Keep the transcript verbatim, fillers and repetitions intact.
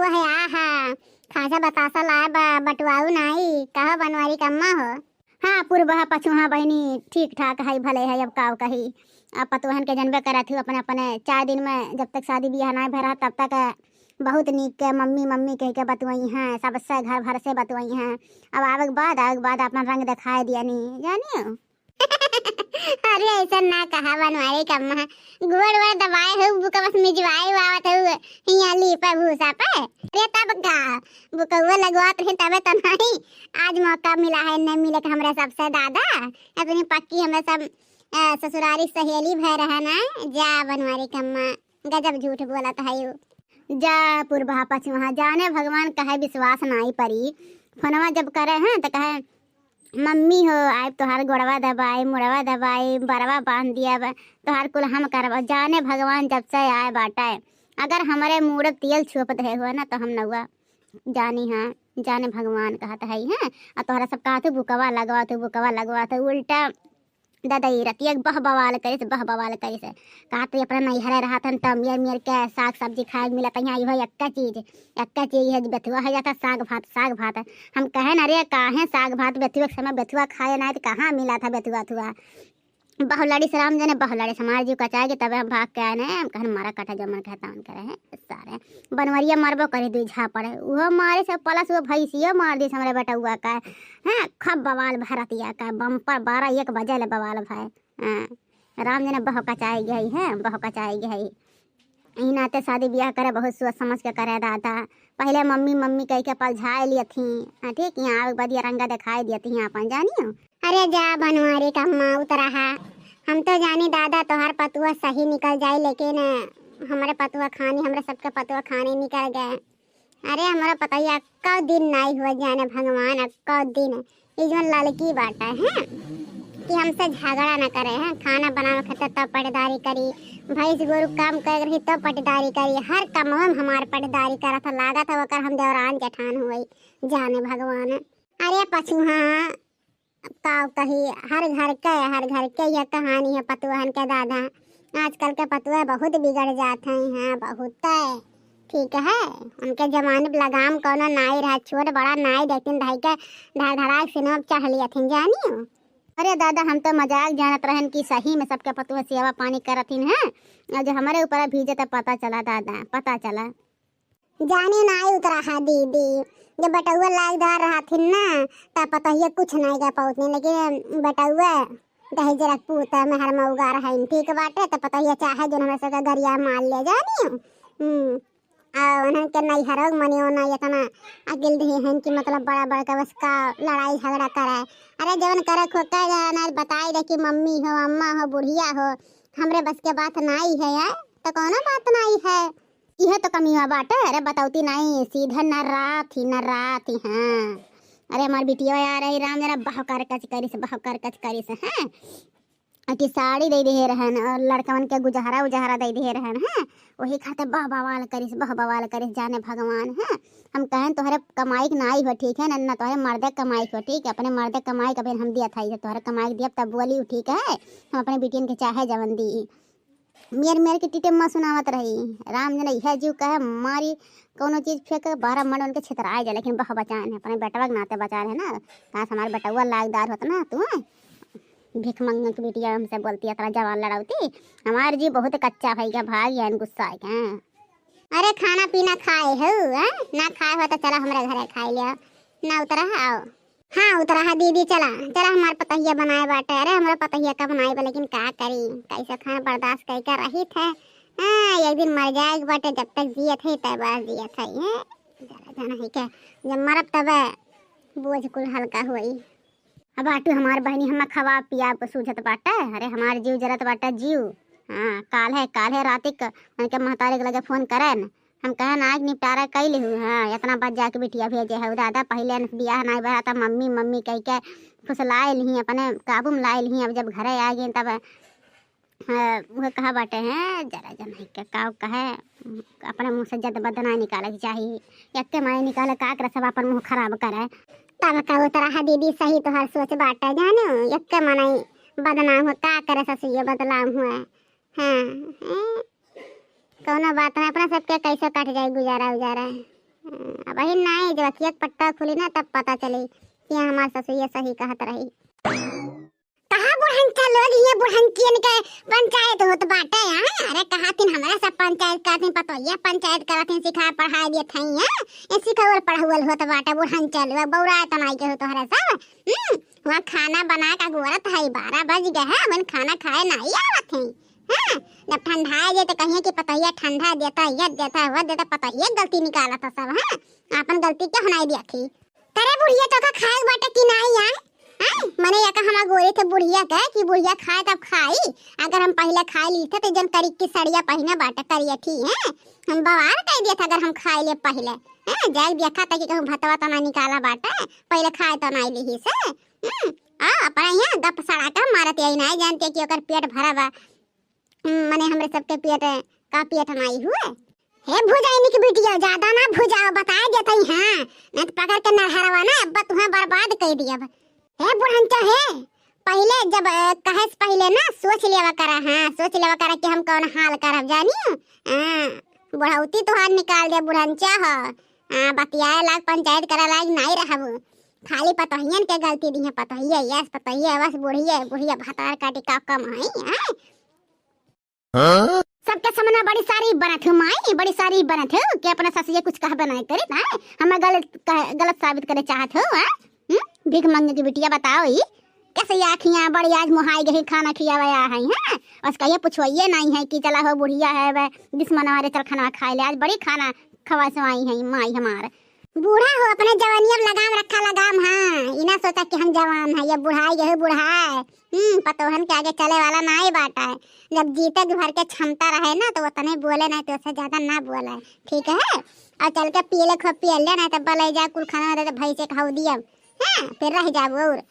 वह आहा, खाजा बतासा लाए बा, बटुआऊ नाई, कहो बनवारी कम्मा हो? हाँ, पुरबहा पछुहा बहिनी ठीक ठाक है, भले है, अब काव कही। अब पतोहन के जनबे करत हूँ, अपने, अपने चार दिन में जब तक शादी बियाह नाई भरा, तब तक बहुत नीक के मम्मी, मम्मी कह के बतुआई हैं, सबसे घर भर से बतुआई हैं। अब आवे के बाद, आवे के बाद अपना रंग दिखाए दिया नी, जानियो। अरे ऐसा ना कहा बनवारी कम्मा, गोड़ वोड़ दबाए हो, बुका बस मिजवाए आवत हो, हियाँ लीपा भूसा पे। अरे तब का, बुकौआ लगवात रही तबे तो नहीं, आज मौका मिला है, न मिले के हमरे सबसे दादा, अपनी पक्की हमरे सब, अ, ससुरारी सहेली भय रहे ना, जा बनवारी कम्मा, गजब झूठ बोलत है यू। जा पुरबहा पछुहा, जाने भगवान कहे विश्वास नाई परी, फोनवा जब करे हैं तो कहे, "मम्मी हो, आइब तोहार गोड़वा दबाई, मुड़वा दबाई, बरवा बांध दिया बा, तोहार कुल हम करब।" जाने भगवान जब से आए बाटे, अगर हमरे मूड़ तेल छोप दे हो ना तो हम नौआ जानी हाँ, जाने भगवान कहत है, हैं? आ तोहरा सब कहत हो बुकवा लगवा, तो बुकवा लगवा, तो उल्टा ददई रतिया बह बवाल करिस, बह बवाल करिस। कहत अपना नैहरे रहत हन, त मियर मियर के साग सब्जी खाए के मिलत, यहाँ इहो एक्का चीज, एक्का चीज है, बेथुआ है जाता साग भात, साग भात। हम कहे न, "अरे काहे साग भात, बेथुआ के समय बेथुआ खाए ना, तो कहाँ मिला था बेथुआ थुआ?" बहु लड़िस राम जने, बहु लड़िस, हमार जीव कचाए के तबे हम भाग के आए न, हम कहन मारा काटा जो मन कहता मन करे है, सारे बनवरिया मरबो करे दुई झापड़, उहो मारिस, plus उहो भैंसियो मार दिस हमरे बेटउआ का, हैं, खूब बवाल भय रतिया का, बम्पर बारह एक बजे ले बवाल भय। हाँ, राम जने बह कचाई गई है, बह कचाई गई। यही नाते शादी ब्याह करे बहुत सोच समझ के करे दादा। पहले मम्मी मम्मी कह के पलझाए लियत ही, हाँ, ठीक, यहाँ आवे के बाद ये रंगा दिखाई दियत ही अपन, जानियो। अरे जा बनवारी कम्मा उतरहा, हम तो जानी दादा तोहार पतुआ सही निकल जाई, लेकिन हमरे पतुआ खानी, हमरे सबके पतुआ खानी निकल गए। अरे, हमरो पतोहिया एक्को दिन नाई हुआ, जाने भगवान, एक्को दिन। ई जौन ललकी बाटे, हैं, कि हमसे झगड़ा न करे, हैं, खाना बनावे खातिर तब पटदारी करी, भैंस गोरू काम करे रही तब पटदारी करी, हर कमवा में हमार पटदारी करत ह, लागत ह ओकर हम देवरान जेठान हुई, जाने भगवान। अरे पछुहा, अब का कही, हर घर के, हर घर के यह कहानी है पतुहन के दादा। आजकल के पतुआ बहुत बिगड़ जात हैं, हाँ, बहुत। ठीक है, उनके जमाने पे लगाम कौनो नाई रहा, छोट बड़ा नाई देखतीन, धई के धड़धड़ा के सिनेमा पे चढ़ लिया थिन, जानियो। अरे दादा, हम तो मजाक जानत रहन कि सही में सबके पतुआ सेवा पानी करत हिन हैं, और जो हमारे ऊपर भीजे तो पता चला दादा, पता चला। जाने नाई उतरहा दीदी, जब बटउआ लागदार रहथिन ना, त पतोहिया कुछ नाई कह पउतनी, लेकिन बटउआ दहेज रख पूत मेहर मउगा रहन, ठीक बाटे, त पतोहिया चाहे जोन हमरा सबके गरिया मार ले, जानियो। हम्म, आ उन्हन के नैहरो मने ओना इतना अकिल दिहे हन कि मतलब बड़ा बड़का बस का लड़ाई झगड़ा करे। अरे जवन करे खो कह जाना, बताई दे कि मम्मी हो, अम्मा हो, बुढ़िया हो, हमरे बस के बात नाई है यार, त कौनो बात नाई है। इहे तो कमिया बाटे, अरे बतौती नाई, सीधे न रात ही, न रात ही, हाँ। अरे हमार बिटिया आ रही, राम जरा बह कर कच करिस, बह कर कच करिस, हैं। अति साड़ी दे दे रहन और लड़कवन के गुजहरा उजहरा दे दे रहन, हैं। वही खाते बह बवाल करिस, बह बवाल करिस, जाने भगवान, हैं। हम कहन तोहरे कमाई के नाई हो, ठीक है ना, ना तोहरे मर्दे के कमाई के हो, ठीक है, अपने मर्दे के कमाई के अभी हम दिया था, तोहरे कमाई के दिया तब बोली, ठीक है, हम अपने बिटियन के चाहे जवन दी। मेर मेर के टीटे म सुनावत रही। राम जने इहे जीव कहे मारी, कौनो चीज फेंक, बारह मंडल के छितराए जाए, लेकिन बह बचाए हैं, अपने बेटवा के नाते बचाए हैं ना। कहाँ से हमारे बेटवा लागदार होत ना तू, हैं? भीख मंगे के बिटिया हमसे बोलती है, इतना जवान लड़ौती। हमार जीव बहुत कच्चा भई गया, भाग गया गुस्सा के। अरे खाना पीना खाए हो, हैं? ना खाए हो तो चला हमरे घरे खाए लिया, ना उतरा है, आओ। हाँ, उतरहा दीदी, चला, चला, हमार पतोहिया बनाए बाटे। अरे, हमरा पतोहिया का बनाए बा, लेकिन का करी, कैसे खाए बर्दाश्त कई के रही थे। हाँ, एक दिन मर जाए के बाटे, जब तक जियत है, तब बस जियत है, हैं? जरा जाना है क्या, जब मरब तब बोझ कुल हल्का होई। अब आटू हमार बहनी, हमें खवा पिया के सूझत बाटे। अरे, हमार जीव जरत बाटे, जीव। हाँ, काल है, काल है रातिक उनके महतारी के लगे फोन करन, हम कहन, "आज निपटारा कई लिहू, हाँ, इतना बज जाके बिटिया भेजे है दादा, पहले न बियाह नाई भरा था, मम्मी, मम्मी कह के फुसलाए लिही, अपने काबू में लाए लिही, अब जब घरे आ गई तब, हाँ, वह कहा बाटे हैं, जरा जन है के काव कहे, अपने मुँह से जद बद ना निकाले के चाही, यक्के माई निकाले का करे, सब अपन मुँह खराब करे।" तब का उतरहा दीदी, सही तोहार सोच बाटे, जानो, यक्के मनई बदनाम हो, का करे ससुइये बदनाम हुए। हाँ, हैं? कौनो बात ना, अपना सबके कैसे कट जाए गुजारा उजारा। हम्म, अबहिन नाहीं, जब अखिया के पट्टा खुली ना, तब पता चली कि हमार ससुइया सही कहत रही। कहाँ बुढ़ंचा लोग, ये बुढ़ंचियन के पंचायत होत बाटे, हैं? अरे, कहा थिन हमरा सब पंचायत करत हिन, पतोहिया पंचायत करत हिन, सिखाए पढ़ाए देत हई, हैं? ये सिखौल पढ़ौल होत बाटे, बुढ़ंचा लोग, बौराए त नाई के हो तोहरा सब। हम्म, वहाँ खाना बना के गोरत है, बारह बज गए हैं, अबहिन खाना खाए नाई आवत हैं। हाँ, जब ठंडा जाए तो कहिए कि पतोहिया ठंडा देता, ये देता, वो देता, पतोहिया गलती निकालत है सब, हाँ? आपन गलती के हुनाई देखी। करे बुढ़िया, तोका खाए के बाटे कि नाई आए? हैं? मने या का हमार गोरे थे बुढ़िया के कि बुढ़िया खाए तब खाई। अगर हम पहिले खाए ली थे तो जन करी की सड़िया पहिने बाटे करिया थी, हैं? हम बवाल कर दिया था अगर हम खाए ले पहिले। हैं? जाए देखा था कि कहूँ भतवा तो ना निकाला बाटे, पहिले खाए तो नाई ली से। हम्म, आ, अपना यहाँ गप सड़ा के मारत यही नाई जानते कि ओकर पेट भरा बा। हम्म, मने हमरे सबके पेट का पेट नाई हुए। हे भुजाइनी के बिटिया, ज्यादा ना भुजाओ, बताए देत हई, हाँ, नहीं तो पकड़ के नरहरवा ना अब तुहें बर्बाद कर दिया। हे बुढ़ंचा हे, पहिले जब, अ, कहे से पहिले ना सोच लेवा करा, हाँ, सोच लेवा करा कि हम कौन हाल करब जानी। हाँ, बुढ़ौती तुहार निकाल दे बुढ़ंचा हो। हाँ, बतियाए लाग पंचायत करे लाग नाई रहबू। खाली पतोहियन के गलती दिहे, पतोहिए यस, पतोहिए बस, बुढ़िए, बुढ़िए भतार काटी का कम है, हैं? हाँ? सबके सामने बड़ी सारी बनत हो माई, बड़ी सारी बनत हो कि अपना ससुए कुछ कहबे नहीं करित, हैं? हमें गलत कह, गलत साबित करे चाहत हो, हैं? हम्म? भीख मांगे की बिटिया बताओ ई, कैसे ये आँखियाँ बड़ी आज मुहाई गई खाना खियावे आ है, हैं? उसका ये पुछवाइए नहीं है कि चला हो बुढ़िया है वह दुश्मन हमारे चल खाना खाए ले, आज बड़ी खाना खवा से आई है माई हमार। बूढ़ा हो अपने जवानी अब लगाम रखा लगाम, हाँ, ई ना सोचा कि हम जवान है, ये बुढ़ाई गए बुढ़ाए। हम्म, पतोहन के आगे चले वाला ना ही बाटा है। जब जीते के भर के क्षमता रहे ना, तो उतने बोले, नहीं तो उससे ज्यादा ना बोले, ठीक है? और चल के पी ले, खूब पी ले, नहीं तो बले जा कुल खाना दे तो भैंसे खाऊ दियब, हाँ, फिर रह जाबू और।